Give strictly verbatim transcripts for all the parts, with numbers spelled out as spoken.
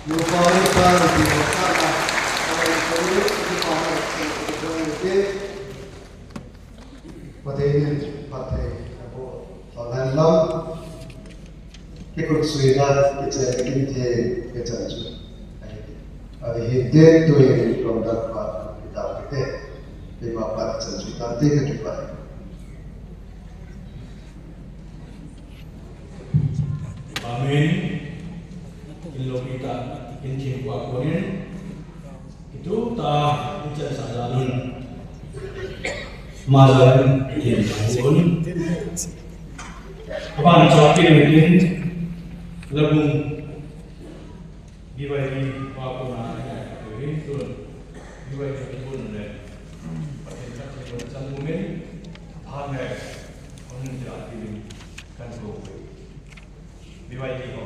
Nupa, nupa, nupi, nupa, nupa, nupa, nupa, nupi. Pathen in phatthei aboh henlang, kikutsuina, kichen kithei, kichan chu ahi. Ahi, hiti chun tuin lungdon pha kitao hite. Keima pat chan chu tante, kakipah e. Amen. Kin lo kita, kin thim pa konin. Itu ta, kin chan sa jalun. Ma jalun, kin sa jalun. Aban cha kin kin. Labung. B Y D pa kona, kin tun. B Y D kibun le. Pathen khat thei lo chan umin. Amen. Amen. Kan ko. B Y D ho.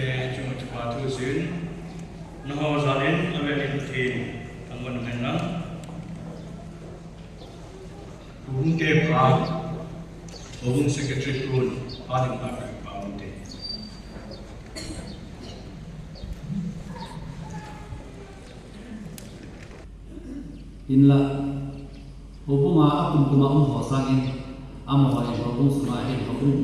Chunga kipa thu jin, nangho jal in avel in Pathen thangvah in umhen lang. Houbung te pha, Houbung Secretary Pu, pha ding pha kipa um te. Hinla, houbung a akum kum a um ho sangin, amaho in houbung sunga hin houbung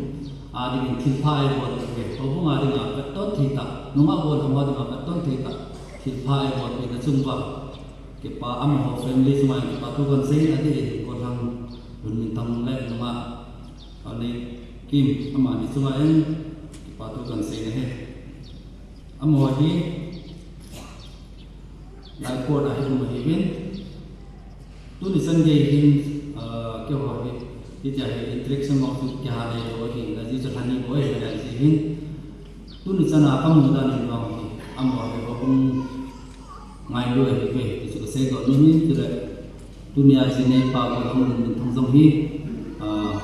a dingin thilpha eibol uve, houbung a dinga patton thei tah, nungah gollhang ho dinga patton thei tah thilpha eibolpeh na chung uva, kipa amaho family sunga hin kipa thu kahin sei in, adeh in gollhang Lunminthang le nungah Aleikim, amani chunga hin kipa thu kahin sei in ahi. Amaho hi Lai Court a hi um ahiuvin. Tuni chan gei hin, ah, keiho hi, hitia hi interaction mong chu kiha neilou ahi, ajeh chu lha ni bou ahi, ajeh hin. Tuni chan a kamu dan in vang hi, amaho hi houbung ngailui ahiuve, ti chu kasei doh nom in, chule tunia ji neipa gollhang Lunminthang jong hi, ah,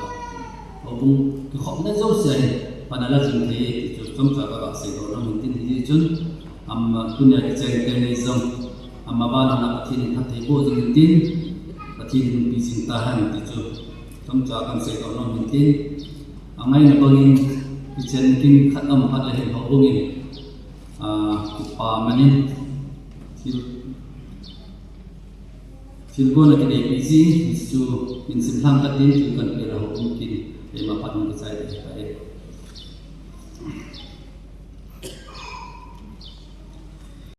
houbung kikhopna jouse a hin pan ala jing thei, ti chu chomcha kaga sei doh nom in tin, hijeh chun, ama tunia kicheng teni jong, ama vana Pathen in phatthei boh jing in tin, Pathen in umpi jing tahen, ti chu chomcha kahin sei doh nom in tin, angaina bangin, kichen kin khat aum phat le hin houbung in, ah, kipa man in, thil, thilgon a kineipi jin, hichu in simlhang katin, thil kahin pe le houbung kin, keima phat hung kichai ding ahitai.